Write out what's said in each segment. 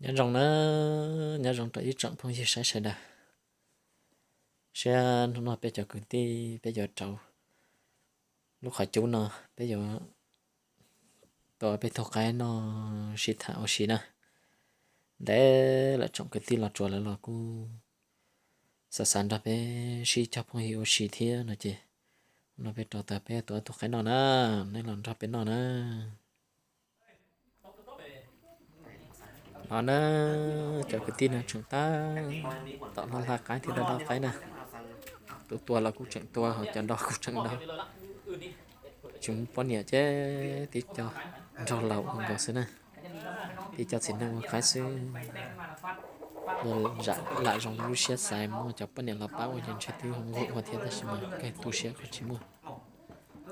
Nhớ rung ná, nhớ rung tau ib tsoom phung yhih sai sai đa. Sia hnub no peb cov kwv tij, peb yuav rau lub qhov cub no, peb yuav tua peb tug qaib noj sib tham ua si na. Ntev lawm tsoom kwv tij los tsuas lawv los kuj xav xav nrog peb sib cog phung yhih ua si thiab no ces, hnub no peb rau tua peb tua tug qaib noj na, nej los nrog peb noj na. Los na, cov kwv tij na, tseem tab tom hla qaib thiab do do qaib na. Tus tua los kuj tseem tua, ho cov do kuj tseem do. Tsis muaj poj niam ces tib co nrog laus ua nkaus xwb na, tib co txiv neej ua qaib xwb. Yog lam zoo lub siab xaiv muaj cov poj niam los pab ua ces ntshe twb nqus ua thiab, tab sis mas kawg tu siab kawg tsis muaj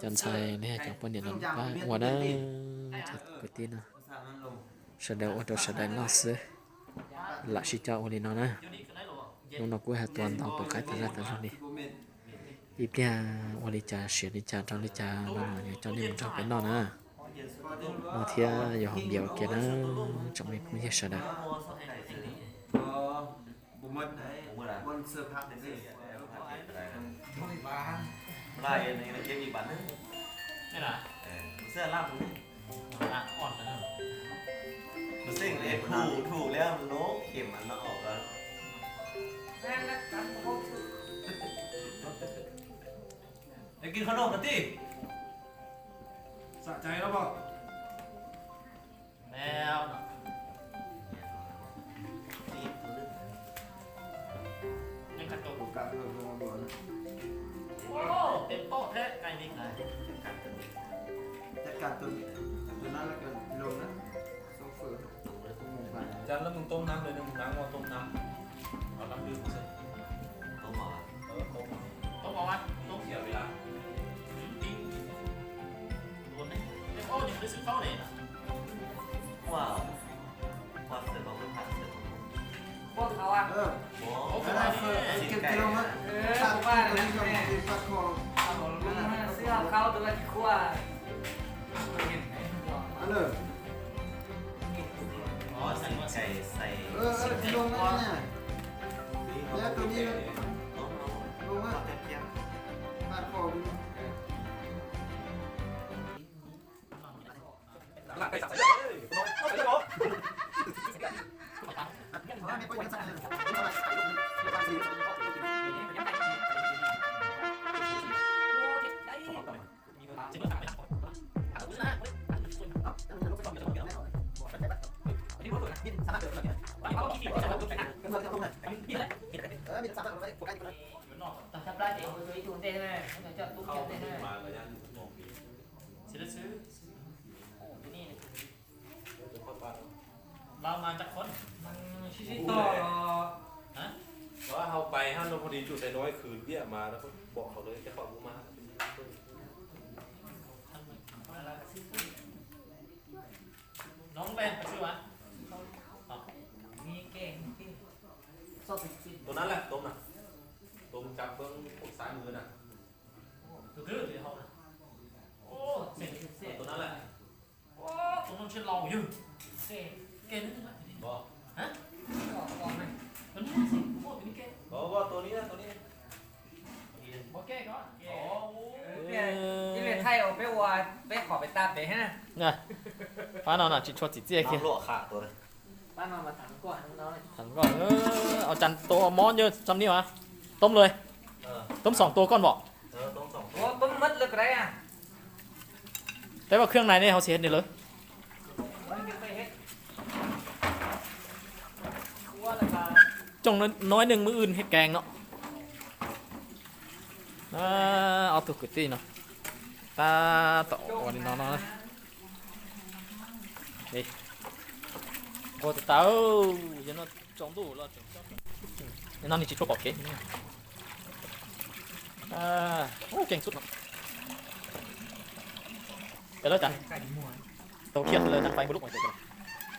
cov ntxhais los yog cov poj niam los pab ua na. Cov kwv tij na, sawv daws ua rau sawv daws noj xwb, lam sib cog ua li no na. Hnub no kuj hais tua ntau tus qaib tas zog tas zog li. Ib pliag ua li cas siav li cas rau li cas no yuav coj nej mus nrog peb noj na. Noj thiab yuav hom biav ua ke na, tsoom me phooj ywg sawv daws. Mustang ເອສທູ ຖືກແລ້ວ ມັນໂນເຂັມມັນອອກແລ້ວ. ໄດ້ກິນຂະໜົມແລ້ວຕິ? ສະໃຈແລ້ວບໍ່? ແລ້ວເນາະ ຍັງຂັດຕົວ. ໂອ້ ເຕັມໂຕະແທ້ ໄກ່ນີ້ນະ. ຈັດການຕົວ ຈັດການຕົວ ຕົວນັ້ນແລ້ວກໍລົງນະ ໂຊເຟີ. ຈັນ ແລ້ວມຶງຕົ້ມນ້ຳເລີຍ ນ້ຳ ເອົາຕົ້ມນ້ຳ ເອົານ້ຳດື່ມມາໃສ່. ຕົ້ມເອົາ ເອີ ຕົ້ມເອົາ ຕົ້ມເອົາ ຕົ້ມເສຍເວລາ. ໂດນເດ້ ໂອ້ ຍັງບໍ່ໄດ້ຊື້ເຂົ້າເດ້. ວ້າວ ພວກເຂົາອະ ເອີ ໂອ້ ເກັບກິໂລມາ ເອີ ປາກ ປາກ ປາກຄໍ ເສື້ອເຂົາຕົວລະຊິຄົວ ເອີ ອໍ ຊິໃສ່ ໃສ່ ເອີ ເອີ ກິໂລມາ ແລ້ວຕົວນີ້ລົງມາ ປາກຄໍ. ລາວມາຈັກຄົນ? ມັນຊິຕິດຕໍ່ ຮະ? ວ່າເຮົາໄປຫັ້ນ ພໍດີຈຸດໄດ້ນ້ອຍຄືນເບ້ຍມາ ແລ້ວບອກເຂົາເລີຍ ແຕ່ເຂົາບໍ່ມາ. ນ້ອງແວ່ນໄປຊື້ຫວາ? ມີແກງ ໂຕນັ້ນແຫຼະ ຕົ້ມນະ ຕົ້ມຈັບເບິ່ງ ກົດຊ້າຍມືນະ. ໂຕນັ້ນແຫຼະ. ໂອ້ ໂຕນັ້ນເຊັ່ນເລົ່າຢູ່ ແກ່ ແກ່ໜຶ່ງນະ ບໍ່ ຮະ ບໍ່ ບໍ່ ໂຕນີ້ນະ ໂຕນີ້ແກ່ ບໍ່ ບໍ່ ໂຕນີ້ນະ ໂຕນີ້ນະ ບໍ່ແກ່ກໍ ໂອ້ ເອີ ເອີ ໄປໄທອອກໄປວ່າ ໄປຂໍໄປຕາມໄປຫັ້ນນະ ນະ ປ້ານ້ອງນະ ຊິຊົດຊິເຈ້ຍ ນ້ອງຫຼວກຂາໂຕນະ. ປ້ານ້ອງມາຖາມກ່ອນ ຖາມກ່ອນ ເອີ ເອົາຈັນໂຕ ເອົາໝໍ້ເຢີສ່ຳນີ້ຫວາ? ຕົ້ມເລີຍ ເອີ ຕົ້ມສອງໂຕກ່ອນບໍ? ເອີ ຕົ້ມສອງໂຕ ໂອ້ ຕົ້ມໝົດເລີຍກໍໄດ້ອະ. ແຕ່ວ່າເຄື່ອງໃນນີ້ເຮົາຊິເຮັດນີ້ເລີຍ ຈົງນ້ອຍໜຶ່ງ ມື້ອື່ນເຮັດແກງເນາະ. ອ່າ ເອົາຕຸກກະຕິເນາະ ຕາໂຕ ອັນນີ້ເນາະ ນີ້ ໂອ້ ຕາເອີຍ ຢ່າເນາະ ຈອງດູລະ ນີ້ເນາະ ນີ້ຊິໂຊກອບເຂດ ອ່າ ໂອ້ ເກັ່ງສຸດເນາະ. ໄປເລີຍ ຈັນ ໂຕຄຽດເລີຍ ຈັນ ໄຟບໍ່ລຸກ ໂອ້ ເຈ ເຈ.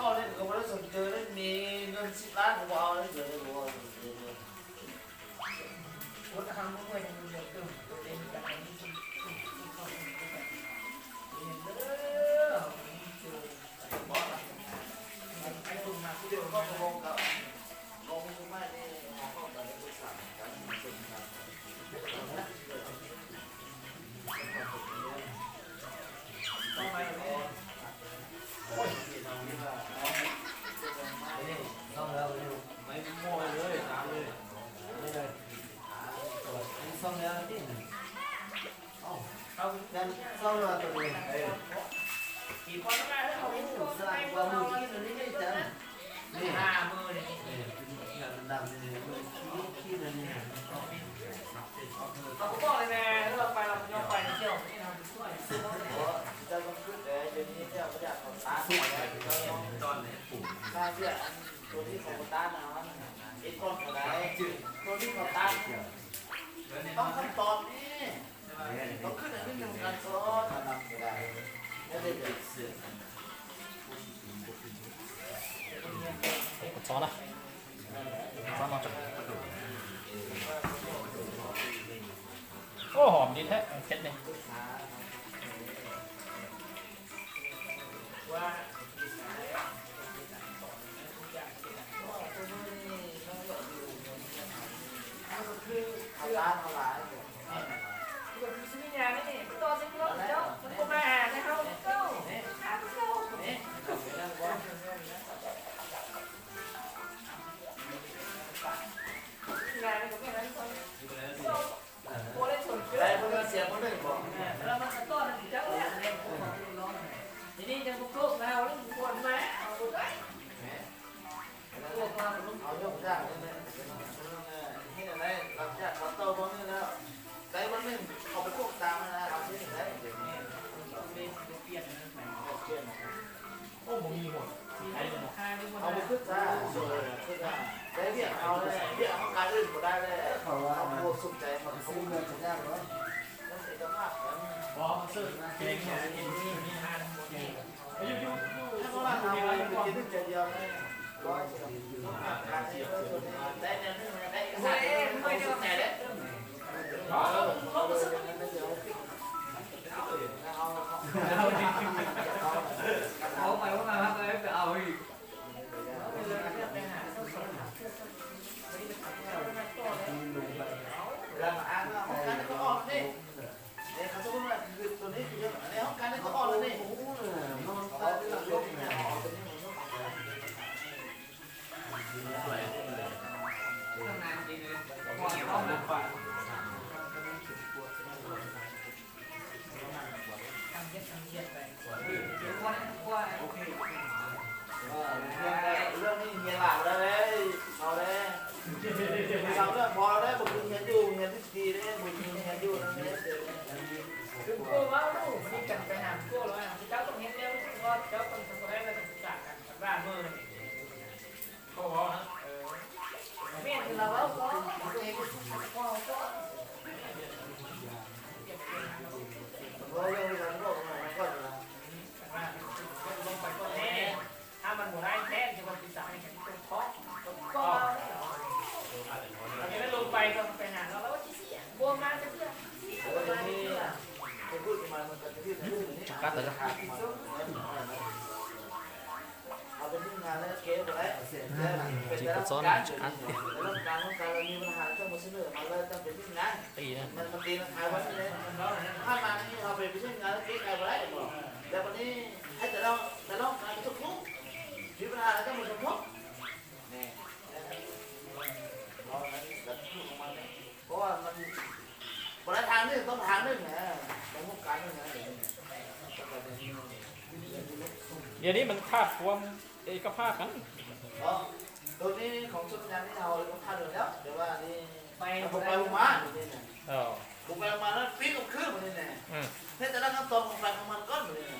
ເອົາເລີຍ ກໍບໍ່ໄດ້ສົນໃຈເລີຍ ມີເງິນສິບລ້ານກໍບໍ່ເອົາເລີຍ ດຽວນີ້ບໍ່ເອົາເລີຍ. ຕ້ອງຄຳຕອບນີ້ ຕ້ອງຂຶ້ນອັນນີ້ນຳກັນ ຊ້ອນ ອັນນັ້ນກໍໄດ້ ບໍ່ໄດ້ແບບ ຊ້ອນນະ ຊ້ອນມາຈາກ ໂອ້ ຫອມດີແທ້ ເຜັດນີ້. ໂອ້ ບໍ່ມີຫົວ ເຮົາບໍ່ຄືຊາ ຄືວ່າໄດ້ວຽກເຮົາ ໄດ້ວຽກເຮົາການອື່ນບໍ່ໄດ້ແລ້ວ ເຂົາບໍ່ສົນໃຈ ເຂົາບໍ່ສົນໃຈ ເຂົາບໍ່ເປັນເຈົ້າພາບກັນ ບໍ່ເຊີນເກັ່ງ ເຮົາຊິກິນ ມີ ມີອາຫານບໍ່ກິນ ຢູ່ ຢູ່ ຢູ່ ຖ້າເຮົາວ່າເຮົາກິນແຕ່ດຽວ ຮ້ອຍ ການໃຫ້ເພິ່ນໄດ້ແນວໜຶ່ງ ໄດ້ເອກະສານ ເຂົາບໍ່ສົນໃຈເດ້. ເອົາໄປວ່າງານຮັບໄປເອົາອີກ ເວລາມາອ່ານວ່າຫ້ອງການກໍອອກເດ້ ເດ້ ເຂົາສົມມຸດວ່າຄືຕົວນີ້ຄືອັນໃນຫ້ອງການກໍອອກແລ້ວນີ້ ເລື່ອງນີ້ເຮຍຫຼາຍແລ້ວເດ້ ເຊົາແລ້ວ ເຊົາແລ້ວ ພໍແລ້ວ ບໍ່ຄືຮຽນຢູ່ ຮຽນດີເດ້ ບໍ່ຄືຮຽນຢູ່ນຳເດ້ ຄືໂກເວົ້າ ມີກັນໄປຫາໂກແລ້ວ ເຈົ້າຕ້ອງເຮັດແນວ ເຈົ້າຕ້ອງບໍ່ໄດ້ ແລ້ວຈະປຶກສາກັນ ບ້ານເມືອງນີ້. ເຂົາເວົ້ານະ ເອີ ແມ່ນລາວເວົ້າກໍ ເຂົາເຮັດຄືເຂົາເວົ້າກໍ ເວົ້າເລື່ອງການເວົ້າກັນກ່ອນນະ ລົງໄປກ່ອນແນ່ ຖ້າມັນບໍ່ໄດ້ແທ້ ຈະວ່າສິສາໃຫ້ກັນຕົກເຄາະ ຕົກເຄາະ ອັນນີ້ລະລົງໄປກໍໄປຫາລາວ ລາວຊິເສຍ ບໍ່ມາຈັກເທື່ອ ເສຍ ບໍ່ມາຈັກເທື່ອ ຈະກັດແລ້ວ. ເຮົາໄປຮ່ວມງານແລ້ວເກບໍ່ໄດ້ ຊິປະຊ້ອນຈັກອັນຕິ ແລ້ວການຮ່ວມງານລະມີບັນຫາ ຕ້ອງມາສະເໜີມາເລີຍ ຕ້ອງໄປຮ່ວມງານ ຕີນະ ມັນ ມັນຕີນະ ຂາຍບໍ່ໄດ້ເລີຍ ຜ່ານມານີ້ເຮົາໄປຮ່ວມງານແລ້ວເກຂາຍບໍ່ໄດ້ບໍ ແລ້ວບັດນີ້ໃຫ້ແຕ່ລະ ແຕ່ລະການໄປສົມທົບ ມີບັນຫາແລ້ວຕ້ອງໄປສົມທົບ ແນ່ ເອົາອັນນີ້ແບບຂອງມັນເລີຍ ເພາະວ່າມັນບໍ່ໄດ້ທາງໜຶ່ງ ຕ້ອງທາງໜຶ່ງນະ ຕ້ອງຮ່ວມການໜຶ່ງນະ ດຽວນີ້ມັນຂາດຄວາມເອກະພາບກັນ ເນາະ ໂຕນີ້ຂອງຊຸດຍານີ້ເຮົາເອກະພາບຢູ່ແລ້ວ ແຕ່ວ່ານີ້ໄປບໍ່ໄປບໍ່ມາ ເອີ ບໍ່ໄປບໍ່ມາແລ້ວ ປີກກັບຄືນນີ້ແຫຼະ ອືມ ເຮັດແຕ່ລະຂັ້ນຕອນຂອງໃຜຂອງມັນກ່ອນນີ້ນະ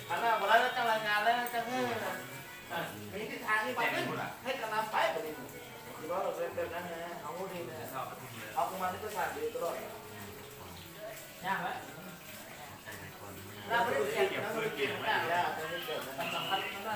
ອັນນັ້ນບໍ່ໄດ້ແລ້ວ ຈັ່ງລາຍງານແລ້ວ ຈັ່ງ ເອີ ມີທິດທາງອີກບາດໜຶ່ງ ໃຫ້ການນຳໄປບາດນີ້ ຄືວ່າແບບ ແບບນັ້ນນະ ເຮົາຮູ້ດີນະ ເຮົາກໍມາໃນພາສາດີຕະຫຼອດ ຍາກແລ້ວ ລາວບໍ່ໄດ້ກຽດ ລາວບໍ່ໄດ້ກຽດ ຍາກ ມັນສຳຄັນ ມັນວ່າ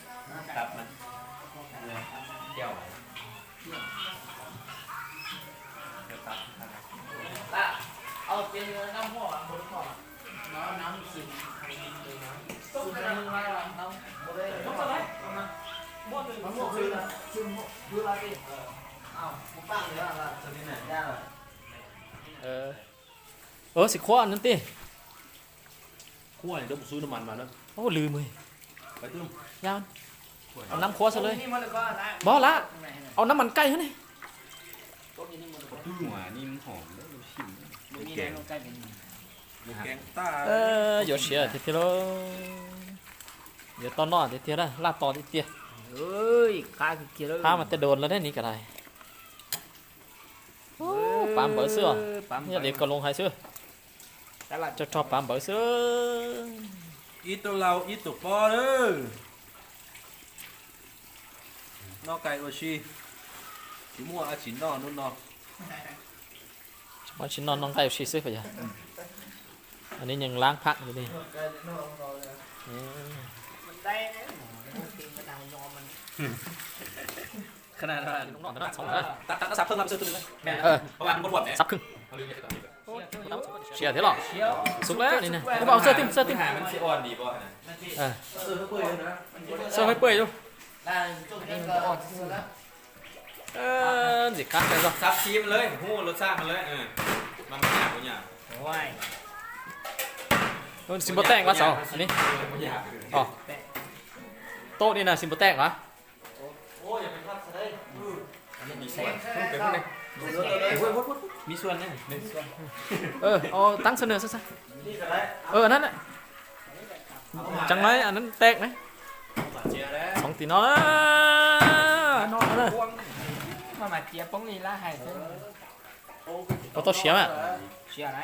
ຕັບມັນ ແກ້ວ ເອົາເປັນນ້ຳຫົວ ບໍ່ໄດ້ພໍ ນ້ຳຊຶມ ຕົ້ມໄດ້ ນ້ຳບໍ່ໄດ້ ຕົ້ມໄດ້ ໝໍ້ໜຶ່ງ ນ້ຳຫົວ ຊຶມ ຢູ່ລາຕິ ເອີ ເອົາ ບໍ່ປາກເລີຍ ລາດ ໂຕນີ້ນະ ຢ່າ ເອີ ເອີ ຊິຂົ້ວອັນນັ້ນຕິ ຂົ້ວນີ້ ດຽວບໍ່ຊື້ນ້ຳມັນມາເດີ ໂອ້ ລືມເວີຍ ໄປຕື່ມ ຢ່າ ເອົານ້ຳຂົ້ວໃສ່ເລີຍ ບໍ່ລະ ເອົານ້ຳມັນໄກ່ຫັ້ນນີ້ ປາຕື້ຫົວນີ້ມັນຫອມເດີ ຊິມ ບໍ່ມີແກງ ແກງຕາ ເອີ ຢຽວເສຍເທໆໂລ ຢຽວຕໍ່ໜ້ອຍເທໆລະ ລາດຕໍ່ເທໆ ເອີຍ ຄາເກຍເລີຍ ພາມາແຕ່ໂດນແລ້ວເດ້ ນີ້ກໍໄດ້ ໂອ້ ປາມເບີເສືອ ປາມເບີ ເດກກໍລົງໃຫ້ເສືອ ເຈົ້າຊອບປາມເບີເສືອ ອີໂຕເຫຼົ່າ ອີໂຕປໍເດີ ໜໍ່ໄກ່ໂອຊີ ຊິມົວອາຊິນນໍນຸ່ນນໍ ຊິມົວອາຊິນນໍ ໜໍ່ໄກ່ໂອຊີເສືອ ພະຍາ ອັນນີ້ຍັງລ້າງຜັກຢູ່ນີ້ ເອີ ມັນໄດ້ເດ້ ໝໍນີ້ມັນເກັ່ງກວ່າດາວຍອມມັນ ຂະໜາດວ່າ ລູກນ້ອງຂະໜາດສອງນະ ຕັກ ຕັກ ຕັກ ສັບເພິ່ງ ສັບເພິ່ງຕື່ມເລີຍ ແມ່ນ ເອີ ເພາະວ່າມັນບໍ່ຖ້ວມເດ້ ສັບຄຶ່ງ ເສຍເດ້ເນາະ ສຸກແລ້ວນີ້ນະ ເອົາເສື້ອຖິ້ມ ເສື້ອຕື່ມ ໃຫ້ມັນຊິອ່ອນດີບໍ່ຫັ້ນນະ ເອີ ເສີໃຫ້ເປື່ອຍຢູ່ ເອີ ຊິຄັກແລ້ວ ສັບຊີມເລີຍ ຮູ້ລົດຊາດມັນເລີຍ ເອີ ມັນບໍ່ຍາກ ບໍ່ຍາກ ໂອ້ຍ ມັນຊິບໍ່ແຕກວະເສົາ ອັນນີ້ ບໍ່ຍາກ ອໍ ໂຕະນີ້ນະ ຊິບໍ່ແຕກວະ? ໂອ້ ຢ່າໄປທັບຊະເດ້ ອັນນີ້ມີສ່ວນ ເປັນຜູ້ໜຶ່ງ ມີສ່ວນເດ້ ເອີ ເອົາຕັ້ງສະເໜີຊະ ເອີ ອັນນັ້ນແຫຼະ ຈັ່ງໄດ້ອັນນັ້ນແຕກນະ ສອງຕີນເນາະ ເນາະ ມາ ມາເຈຍປົງລີລາໃຫ້ ບໍ່ຕ້ອງເສຍມະ ເສຍໄດ໋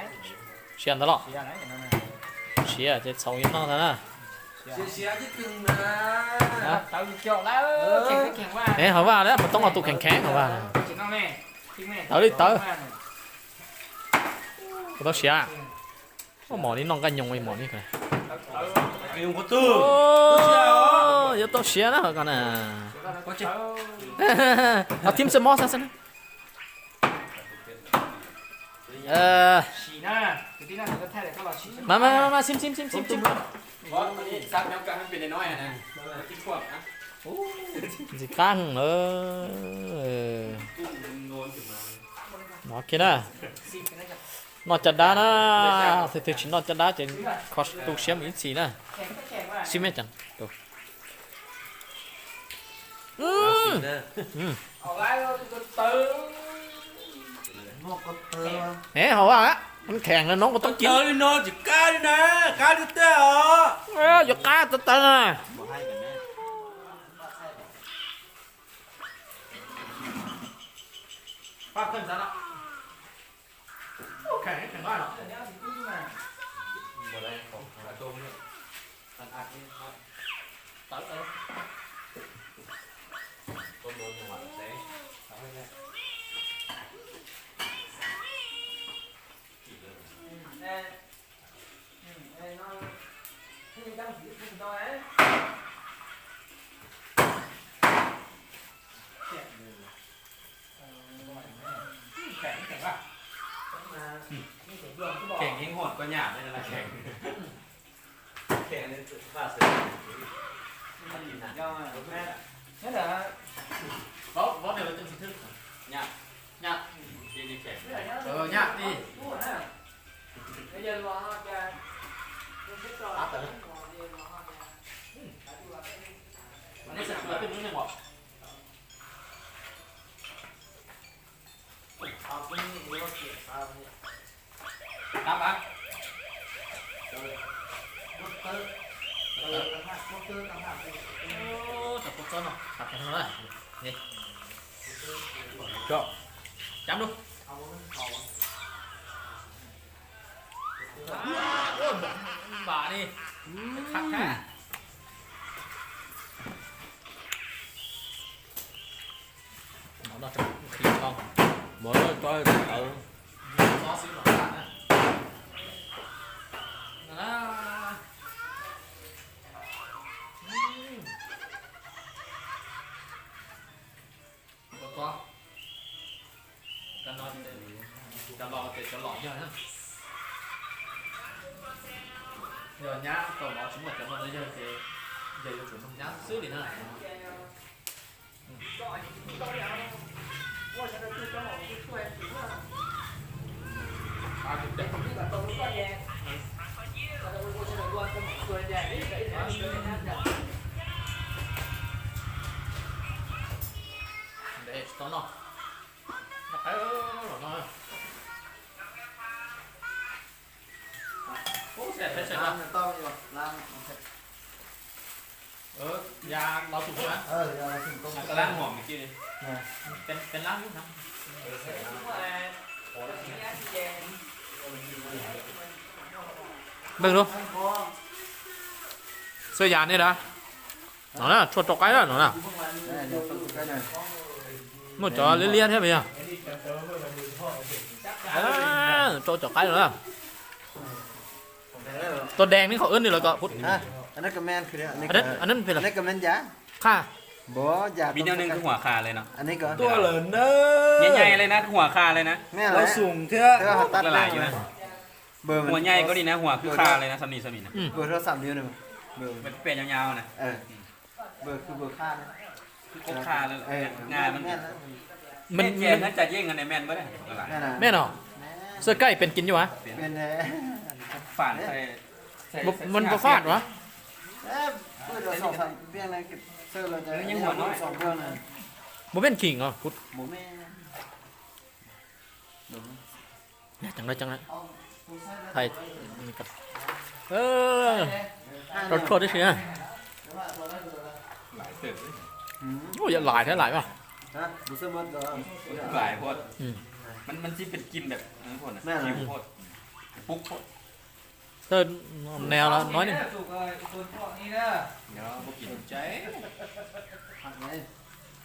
ເສຍຕະຫຼອດ ເສຍໄດ໋ ອັນນັ້ນນະ ເສຍຈະສອງອີກເນາະ ນັ້ນນະ ເສຍ ເສຍທີ່ຕຶງນະ ເຕົາຢູ່ຈອກແລ້ວ ເອີ ແຂງ ແຂງວ່າ ເອີ ເຮົາວ່າແລ້ວ ມັນຕ້ອງເອົາໂຕແຂງໆ ເຮົາວ່າ ກິນເອົາແມ່ ກິນແມ່ ເຕົາເລີຍ ເຕົາ ບໍ່ຕ້ອງເສຍ ໂອ້ ໝໍນີ້ນ້ອງກໍຍົງໄວ້ ໝໍນີ້ກໍ ຍຸງກໍຕື້ ໂອ້ ຢ່າຕ້ອງເສຍນະ ເຮົາກໍນະ ເອົາຖິ້ມໃສ່ໝໍຊະຊັ້ນນະ ເອີ ມາ ມາ ມາ ຊິມ ຊິມ ຊິມ ຊິມ ຊິມ ບໍ່ ອັນນີ້ສັບຍຳກັນໃຫ້ມັນເປັນນ້ອຍໆ ຫັ້ນນະ ມັນຊິຂວບນະ ໂອ້ ຊິຕັ້ງ ເອີ ໂອເຄນະ ນອດຈັດດານະ ເຖິງຊິນອດຈັດດາ ຈະຂໍຕູກຊຽມອີກຊີ້ນະ ຊິແມ່ນຈັ່ງ ອືມ ອືມ ເອີ ເຮົາວ່າລະ ມັນແຂງແລ້ວ ນ້ອງກໍຕ້ອງກິນ ເຕີນອນຊິກ້ານະ ກ້ານແຕ່ ເອີ ຢ່າກ້ານແຕ່ນະ ບໍ່ໃຫ້ກັນແນ່ ປາກເພິ່ນຊະເນາະ. ແຂງ ແຂງຫຼາຍເນາະ ບໍ່ໄດ້ຂອງ ອັດຕົມນີ້ ອັນອັດນີ້ ຕັດເອົາ ຕົ້ມໂດນຈັງຫວະແຊງ ເອົາໄວ້ແລ້ວ ກິນເລີຍ ແຕ່ ອືມ ເອີ ເນາະ ຄືຈັງຊິເປັນຕໍ່ ແຂງເລີຍ ແຂງ ແຂງປະ ແຂງແຮງຮ້ອນກວ່າຫຍ້າເລີຍນະ ແຂງ ແຂງນີ້ ນັ້ນແຫຼະ ເວົ້າ ເວົ້າແນວຈັ່ງຊິຖືກ ຫຍ້າ ຫຍ້າ ເອີ ຫຍ້າຕິ ອັນນີ້ສະເກືອຂຶ້ນນິດໜຶ່ງບໍ່? ເອົາເປັນນີ້ ຫຼືວ່າເກຍປານີ້ ຕຳປະ ເອີ ເຕີ ເຕີ ເຕີຕ່າງຫາກ ເຕີຕ່າງຫາກ ໂອ້ ແຕ່ພວກເຈົ້າເນາະ ຜັດກັນເທົ່ານັ້ນ ນີ້ ເຈາະ ຈຳດູ ເອົາບໍ່ມັນເຂົາ ໂອ້ຍ ບາດນີ້ ຄັກແທ້. ເອົານອກຈາກຄຣີມເອົາ ບໍ່ເລີຍ ຕ້ອຍເອົາ ຊອສຊື້ມາຝາກນະ ນັ້ນນະ ອືມ. Cho lò, cho lò giờ ha. Giờ nhá, cậu nó chúng một chấm vào đây giờ thì giờ có chuẩn không nhá, xíu đi ha. Để cho nó. Ờ, nó. ໂອ້ ແຊບແທ້ ແຊບ ລ້າງ ແທ້ ຕ້ອງຢູ່ ລ້າງ ເອີ ຢາເຮົາສູບນະ ເອີ ຢາເຮົາສູບ ຕ້ອງ ກະລ້າງຫອມເມື່ອກີ້ນີ້ ເປັນ ເປັນລ້າງຢູ່ນະ ເອີ ແຊບ ເບິ່ງດູ ເສື້ອຢານີ້ນະ. ເນາະນະ ຊວດເຈາະໄກ່ລະເນາະນະ ເອີ ເນາະ ຊວດເຈາະໄກ່ນະ ມັນຈະເລຍໆແທ້ບາດນີ້ ເອີ ຊວດເຈາະໄກ່ລະນະ ຕົວແດງນີ້ເຂົາເອີ້ນນີ້ລະກໍພຸດ ຮະ ອັນນັ້ນກໍແມ່ນຄື ອັນນັ້ນ ອັນນັ້ນເປັນ ອັນນັ້ນກໍແມ່ນຢາ ຄ່າ ບໍ່ ຢາ ມີແນວໜຶ່ງຄືຫົວຂ່າເລີຍເນາະ ອັນນີ້ກໍຕົວເລີນເດີ ໃຫຍ່ໆເລີຍນະ ຫົວຂ່າເລີຍນະ ແມ່ນແຫຼະ ເຮົາສູງເທື່ອ ເທື່ອເຮົາຕັດຫຼາຍຢູ່ນະ ເບິ່ງ ຫົວໃຫຍ່ກໍນີ້ນະ ຫົວຄືຂ່າເລີຍນະ ສ່ຳນີ້ ສ່ຳນີ້ນະ ອືມ ເບິ່ງໂທລະສັບນິ້ວໜຶ່ງ ເບິ່ງ ມັນເປັນຍາວໆນະ ເອີ ເບິ່ງຄືເບິ່ງຂ່ານະ ຄືກົກຂ່າເລີຍ ເອີ ງ່າຍມັນ ແມ່ນແລ້ວ ມັນ ແມ່ນແຈນ ແມ່ນຈັດເຢັງອັນນີ້ແມ່ນບໍ່ເດ້ ແມ່ນນະ ແມ່ນເນາະ ແມ່ນ ເສື້ອໄກ່ເປັນກິນຢູ່ຫວາ ເປັນ ເປັນແຫຼະ ຝານໃສ່ ໃສ່ ບໍ່ ໃສ່ ມັນບໍ່ຟາດຫວາ ເອີ ເປີດເອົາສອງສາມ ວຽງໃນເຊີເລີຍ ຍັງຫົວນ້ອຍ ສອງເບື້ອງນະ ບໍ່ແມ່ນຂີງເນາະ ພຸດ ບໍ່ແມ່ນ ເບິ່ງ ແໜ່ ຈັ່ງໃດຈັ່ງໃດ ໃສ່ ເອີ ຂໍໂທດເດີ ຫຼາຍເຕີບເລີຍ ອືມ ໂອ້ຍ ຫຼາຍແທ້ ຫຼາຍວ່າ ຮະ ບໍ່ເຊື່ອໝົດເດີ ຫຼາຍໂພດ ອືມ ມັນ ມັນຊິເປັນກິ່ນແບບນັ້ນໂພດນະ ແມ່ນ ຜິວໂພດ ປຸກໂພດ ເອີ ແນວລະໜ້ອຍໜຶ່ງ ດຽວບໍ່ກິນໃຈ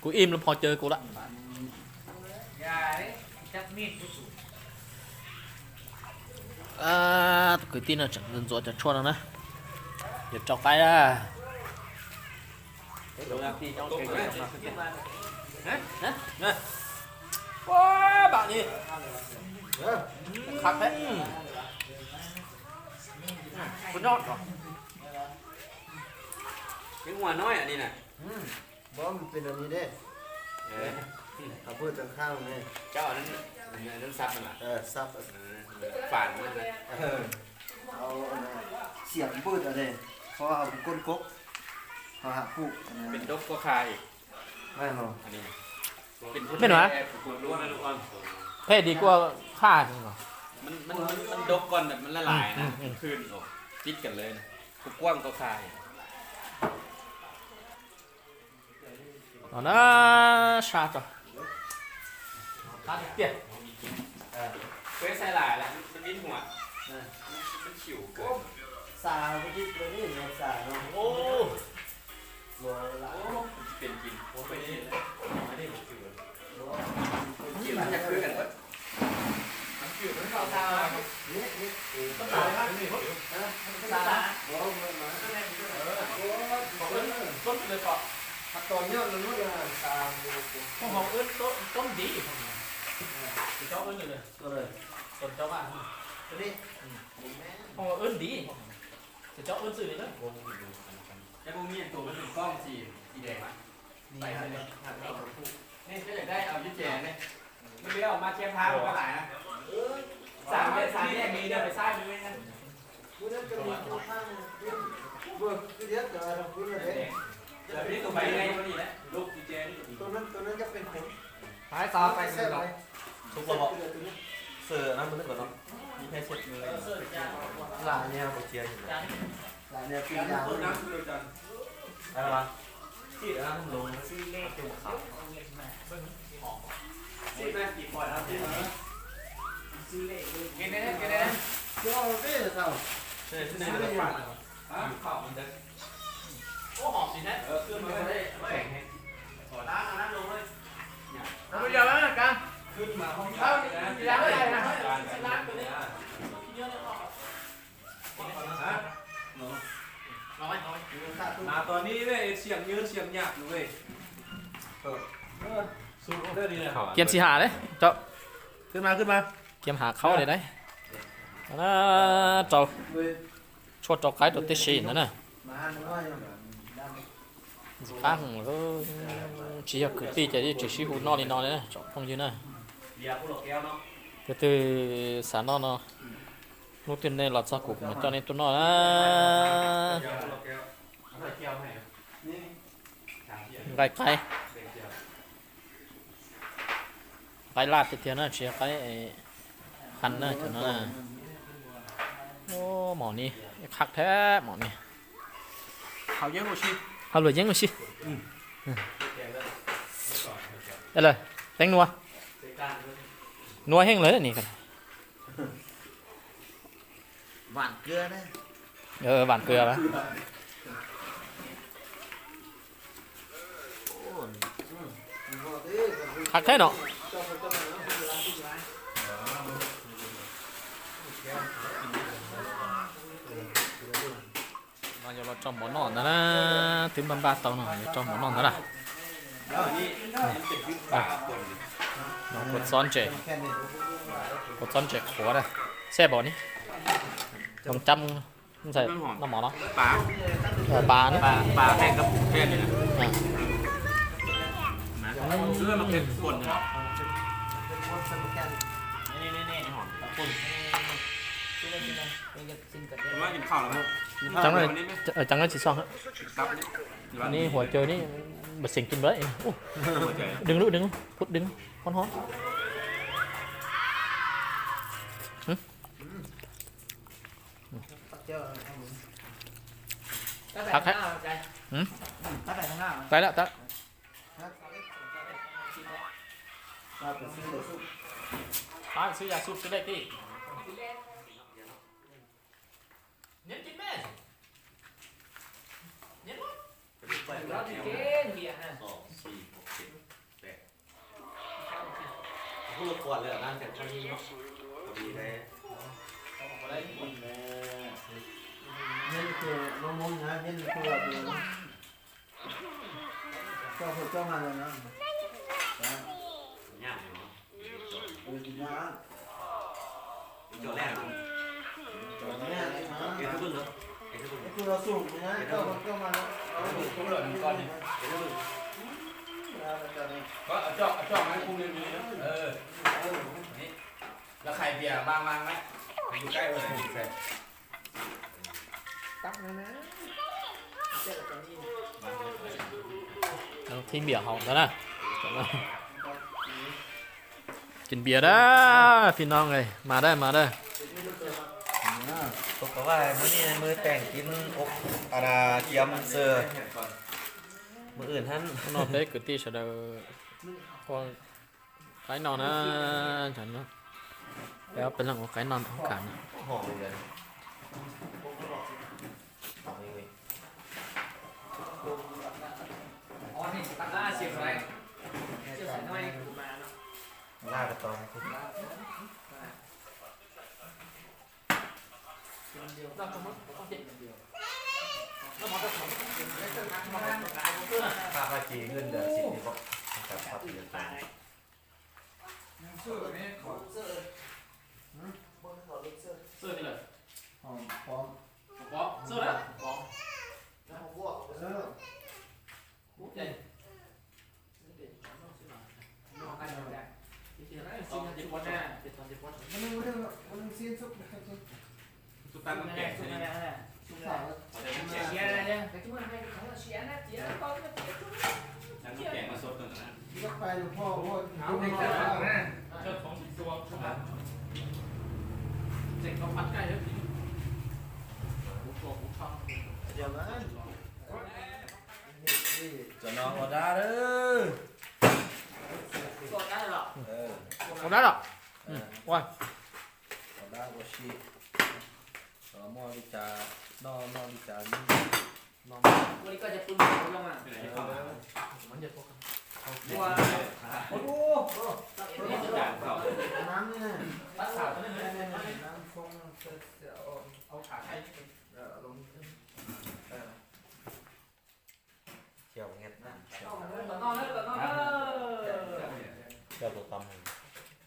ກູອີ່ມແລ້ວ ພໍເຈີກູລະ ຢ່າເດ້ ຈັບມີດ ອ່າ ເຄີຍຕີນນະ ຈັກເງິນໂຈະຈັກຊວນນະ ຢ່າເຈາະໄກ່ລະ ເວລາທີ່ເຈົ້າເຈາະໄກ່ມາ ຮະ ຮະ ໂອ້ ບາດນີ້ ເອີ ຄັກແທ້ ອືມ ພຸ້ນເນາະ ເປັນຫົວນ້ອຍອັນນີ້ນະ ອືມ ບໍ່ ມັນເປັນອັນນີ້ເດ້ ເອີ ເຂົາເປີດທາງຂ້າງນີ້ ເຈົ້າອັນນັ້ນ ອັນນັ້ນສັບຫັ້ນລະ ເອີ ສັບ ເອີ ຝານມັນນະ ເອີ ເອົາອັນນັ້ນ ສຽມເປີດເອົາເດ້ ເພາະວ່າເຮົາເປັນກົ້ນກົກ ເຮົາຫາປູກອັນນັ້ນ ເປັນດົກກວ່າຂ່າອີກ ແມ່ນບໍ່ ອັນນີ້ ເປັນ ແມ່ນຫວາ ແຕ່ປູກກ້ວນລູກອ່ອນ ແທ້ດີກວ່າຂ່າ ມັນ ມັນ ມັນດົກກ່ອນ ແບບມັນລະລາຍນະ ອືມ ອືມ ຄືນອອກ ຕິດກັນເລີຍນະ ກວ້າງກວ່າຂ່າອີກ. ເອົານະ ຊາດ ຊາດເດຍ ເອີ ເຄີຍໃສ່ຫຼາຍແລ້ວ ມັນວິນຫົວ ເອີ ມັນ ມັນຂິວເກີນ ຊາເຮົາໄປກິນຕົວນີ້ເນາະ ຊາເນາະ ໂອ້ ບໍ່ຫຼາຍ ໂອ້ ເປັນກິນ ໂອ້ ເປັນກິນ ອັນນີ້ມັນຂິວ ບໍ່ ມັນຢາກຄືກັນເບິດ. ມັນຄືມັນເຂົ້າຕາ ນີ້ ນີ້ ເອີ ມັນຕາຍມາກນີ້ ຮະ ມັນຕາຍ ບໍ່ ເອີ ເອີ ເຂົາເອີ້ນຕົ້ນເລີຍເກາະ ຖ້າຕອນຍອດມັນໝົດແລ້ວ ຕາ ພວກເຮົາເອີ້ນຕົ້ນ ຕົ້ນດີ ພວກນີ້ ເອີ ເຈົ້າເອີ້ນຢູ່ເລີຍ ຕົວເລີຍ ຕົ້ນເຈົ້າບ້ານ ຕົວນີ້ ອືມ ພວກເຮົາເອີ້ນດີ ເຈົ້າເອີ້ນຊື່ນີ້ເລີຍ ແຕ່ບໍ່ມີອັນໂຕມັນເປັນກ້ອງສີ ສີແດງ ໄປເລີຍ ນີ້ ເຈົ້າຢາກໄດ້ເອົາຢູ່ແຈນີ້ ມື້ເຊົ້າມາແຄມທາງກໍຫຼາຍນະ ສາມແຍກ ສາມແຍກນີ້ ດຽວໄປຊ້າຍມືນັ້ນ ມື້ນັ້ນກໍມີຢູ່ຂ້າງໜຶ່ງ ເບິ່ງຄືດຽວ ແຕ່ວ່າທາງພຸ້ນລະເດ້ ແລ້ວມີຕົວໃບໃຫຍ່ກວ່ານີ້ແຫຼະ ລູກອີແຈນີ້ ຕົວນັ້ນ ຕົວນັ້ນຈະເປັນຜົນ ໄປຕໍ່ໄປ ສຸກແລ້ວບໍ່? ເຊີ ອັນນັ້ນມັນກ່ອນເນາະ ມີໃຜເຊັດມື ຫຼາຍແນວ ບໍ່ເຈັບຢູ່ ຫຼາຍແນວ ກິນຢາ ອັນນັ້ນລະ ທີ່ອັນນັ້ນລົງ ເອົາເກັບຂາວ ເຫັນໄດ້ ເຫັນໄດ້ ເຈົ້າເດ້ເຈົ້າ ເຊີ ເຊີ ໂອ້ ຫອມສີແທ້ ເອີ ຄືມັນໄດ້ແຂງແຮງ ຂໍລ້າງອັນນັ້ນລົງເລີຍ ເອົາໄປຢາງລ້າງນະ ການ ຂຶ້ນມາຫ້ອງ ເອົາຢາງລ້າງນະ ລ້າງຕົວນີ້ ມາຕອນນີ້ເວີຍ ສຽງຍືນສຽງຫຍາບຢູ່ເວີຍ ສຸດເດີນີ້ນະ ກຽມຊິຫາເດ້ ເຈົ້າ ຂຶ້ນມາ ຂຶ້ນມາ ກຽມຫາເຂົ້າໄດ້ໄດ໋ ອັນນະ ເຈົ້າ ໂຊດເຈົ້າໄກໂຕເຕຊິນນັ້ນນະ ຊິຟັງເອີ ຊິຢາກຄືປີ້ຈະໄດ້ຊິຊິຮູ້ນອນນີ້ນອນເນາະ ເຈົ້າຟັງຢູ່ນະ ເຕີໆ ສາວນ້ອຍເນາະ ລູກຕື່ນໃນລາຊາກຸມາເຈົ້າໃນຕູ້ນອນນະ ໄກໄກ ໄກລາດເທື່ອນະ ເຊຍໄກໄອ້ຄັນນະ ເຈົ້ານະ ໂອ້ ໝໍນີ້ຄັກແທ້ໝໍນີ້ ເຂົາເຢັນບໍ່ຊິ ເຂົາເລີຍເຢັນບໍ່ຊິ ອືມ ເອົາເລີຍ ແປ້ງນົວ ນົວແຮງເລີຍນີ້ກໍ ຫວານເກືອນະ ເອີ ຫວານເກືອລະ ຄັກແທ້ເນາະ ມາຢູ່ລອດຈອມບໍ່ນອນນະ ຕື່ມບາບາດເຕົາເນາະ ຢູ່ຈອມບໍ່ນອນນະ ເອີ ກົດຊ້ອນເຈ ກົດຊ້ອນເຈຂົວນະ ແຊບບໍ່ນີ້ ລອງຈ້ຳ ມັນໃສ່ນ້ຳໝໍເນາະ ປາ ເອີ ປານະ ປາ ປາແຫ້ງກັບແຜ່ນນີ້ນະ ອ່າ ເອີ ມັນເປັນຄົນນະ ນີ້ໆໆ ຫອມ ກິນເຂົ້າແລ້ວ ຈັ່ງນັ້ນ ເອີ ຈັ່ງນັ້ນຊິຊ່ອງ ອັນນີ້ຫົວເຈີນີ້ ບໍ່ເສັງກິນບໍ່ໄດ້ ໂອ້ ດຶງລູກ ດຶງ ພຸດດຶງ ຮ້ອນໆ ຫຶ ພັກໃຫ້ ຫືມ ໄປແລ້ວ ໄປ ໄປຊື້ຢາສູບ ຊື້ເລກຕິ ເຢັນກິນແມ່ ເຢັນບໍ່ ເອົາຊິເກັນເບຍຫັ້ນ ສອງ ສີ່ ຫົກ ເຈັດ ແປດ ຜູ້ລະກວດເລີຍ ນັ້ນແຕ່ເຈົ້ານີ້ເນາະ ພໍດີເດ້ ບໍ່ໄດ້ກິນແມ່ ເຫັນຄືນ້ອງມົນນະ ເຫັນຄືວ່າ ເຈົ້າ ເຈົ້າມາແລ້ວນະ ຍາກຢູ່ເນາະ ເອີ ກິນຍາກ ເຈົ້າແລກເນາະ ເຈົ້າແລກເນາະ ເຮັດໃຫ້ເບິ່ງເນາະ ເຮັດໃຫ້ເບິ່ງ ເຮັດໃຫ້ເບິ່ງ ເຈົ້າ ເຈົ້າມາແລ້ວ ເອົາເບິ່ງກ່ອນນີ້ ເຮັດໃຫ້ເບິ່ງ ເອົາເຈົ້າ ເອົາເຈົ້າມາໃຫ້ຜູ້ໜຶ່ງນີ້ ເອີ ເອີ ນີ້ ແລ້ວໄຂ່ເບຍວາງ ວາງໄວ້ ຢູ່ໃກ້ເພິ່ນ ຕັກແລ້ວນະ ເອົາທີມເບຍເຮົາຊະນະ ກິນເບຍເດີພີ່ນ້ອງເອີຍ ມາເດີ ມາເດີ ຕົກກະວ່າມື້ນີ້ມື້ແຕ່ງກິນອົບ ອັນນາ ກຽມເສີ ມື້ອື່ນຫັ້ນ ນອນໄປກະຕິຊະເດີ ໄກ່ນອນນະ ແລ້ວເປັນຫຍັງວ່າໄກ່ນອນຫ້ອງການ ຫອມເລີຍ ອໍ ນີ້ຕັກລາຊຽງໃສ່ ຊຽງໃສ່ໜ້ອຍ ລາກະຕອນ ຄ່າພາສີເງິນເດືອນສິບນີ້ບໍ່ ເສີດນີ້ແຫຼະ ຫອມປ້ອມ ຫອມປ້ອມ ເສີດແລ້ວ ຫອມປ້ອມ ເສີດ ຈະນອນອອດດາເດີ ອອດດາເດີ ເອີ ອອດດາເດີ ເອີ ອືມ ໂອ້ຍ ອອດດາບໍ່ຊິ ເອີ ໝໍລິຈາ ໜໍ ໜໍລິຈາ ໜໍ ນ້ຳນີ້ນະ ເອົາຂາໄກ່ ເອີ ລອງ ເອີ ແຈ່ວເຫັດນະ ແຈ່ວ ແຈ່ວຕົວຕຳ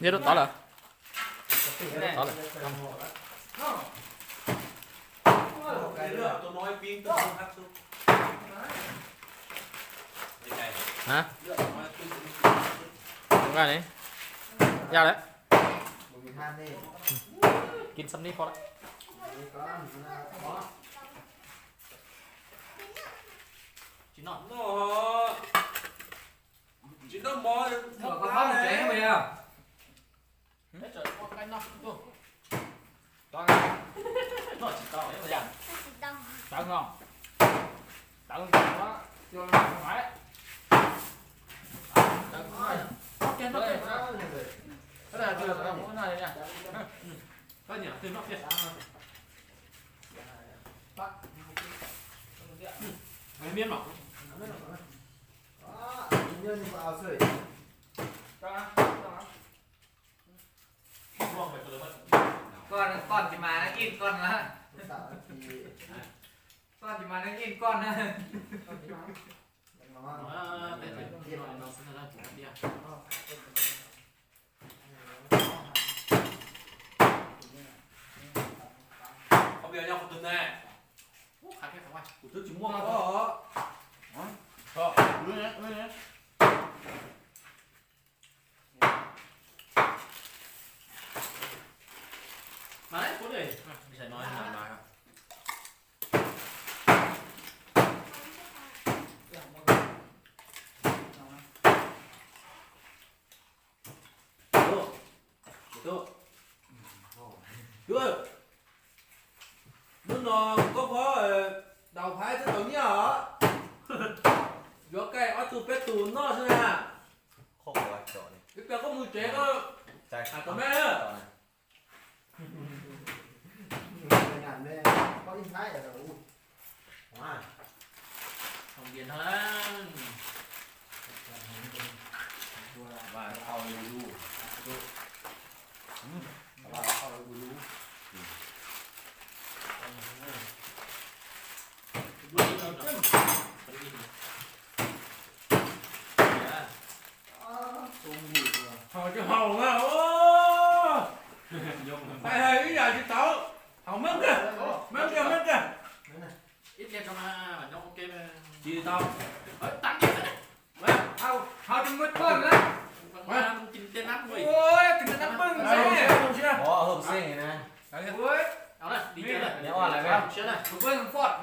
ເຮັດຕໍ່ເລີຍ ຕໍ່ເລີຍ. ເລືອກເອົາຕົວນ້ອຍປີ້ງ ຕົວນ້ອຍພັກຊຸບ. ຮະ? ເລືອກເອົາຕົວນ້ອຍປີ້ງ ຕົວນ້ອຍພັກຊຸບ. ວ່ານີ້ ຢາກແລ້ວ ບໍ່ມີທານນີ້ ກິນຊ່ຳນີ້ພໍລະ. ຈິນເນາະ ຈິນເນາະໝໍ ເອົາເຂົ້າໃຈໃຫ້ເລີຍ. ກ່ອນ ກ່ອນຊິມານະ ກິນກ່ອນນະ ກ່ອນຊິມານະ ກິນກ່ອນນະ. ເອົາເບຍຍາວຂຶ້ນແນ່. ໂອ້ ຄັກແທ້ວ່າ ກູຖືກຊິມ່ວງແລ້ວ. ພໍ ພໍ ເອີຍ ເອີຍ ມາເລີຍ ພຸ້ນເອີຍ ມາ ໃສ່ນ້ອຍ ມາ ມາ. ໂຕ ໂຕ ໂຕ ເອີ ມື້ໜຶ່ງກໍພໍ ເອີ ດາວພາຍຈະເອົາເມຍເຫາະ ຢູ່ໃກ້ອອດຕູເປັດຕູນອກຊະນະ ຄອບຄົວເຈາະນີ້ ອີກແລ້ວກໍມືເຈກໍ ໃຈ ອາດຈະແມ່ນເດີ. ຂະໜາດແມ່ນ ພໍອີກທ້າຍແລ້ວ ໂອ້ ວ້າ ຫ້ອງຮຽນເທົ່ານັ້ນ ວ່າເອົາຢູ່ ອືມ ວ່າເອົາຢູ່ ອືມ ເຮົາຈະເຮົາມາ ໂອ້ ໄປໃຫ້ອີ່ຫຍັງຊິເຕົາ ເຮົາເບິ່ງເດີ ເບິ່ງເດີ ເບິ່ງເດີ ອີກແລ້ວກໍມາ ນ້ອງເກມ ຊິເຕົາ ເອີ ຕັງອີກ ເຮົາ ເຮົາຈະໝົດກ່ອນນະ ມາ ມຶງກິນແຕ່ນ້ຳເວີຍ ໂອ້ຍ ກິນແຕ່ນ້ຳປຶ້ງ ເອົາ ເອົາ ເອົາ ເອົາ ເອົາ ເອົາ ເອົາ ເອົາ ເອົາ ເອົາ ເອົາ ເອົາ ເອົາ ເອົາ ເອົາ ເບິ່ງຟອດ ເ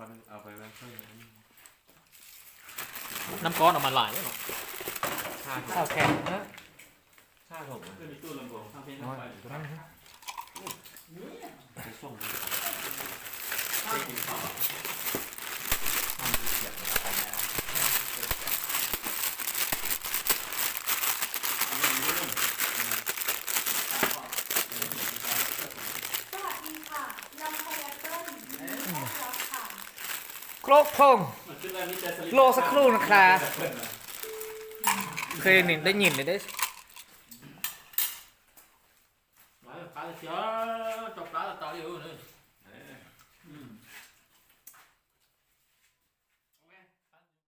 ເອົາໄປໄວ້ເພິ່ນ ນ້ຳກ້ອນເອົາມາຫຼາຍເນາະ ຫ້າຖົງ ເອົາແຂງເນາະ ຫ້າຖົງ ເອີ ມີຕູ້ລຳໂພງຟັງເພງ ໂອ້ຍ ໄປ ຕົວນັ້ນ ໄປສົ່ງ ໄປກິນເຂົ້າ ສະຫວັດດີຄ່ະ ລຳໄພແອັບເປິ້ນ ຍິນດີຕ້ອນຮັບຄ່ະ. ໂຄລກໂພງ ລໍສັກຄູ່ນະຄະ ເຄີຍໄດ້ຍິນເດ້ ມາເດີ້ ປາເລີຍເຈົ້າ ເຈົ້າປາລະຕາເລີຍເດີ້.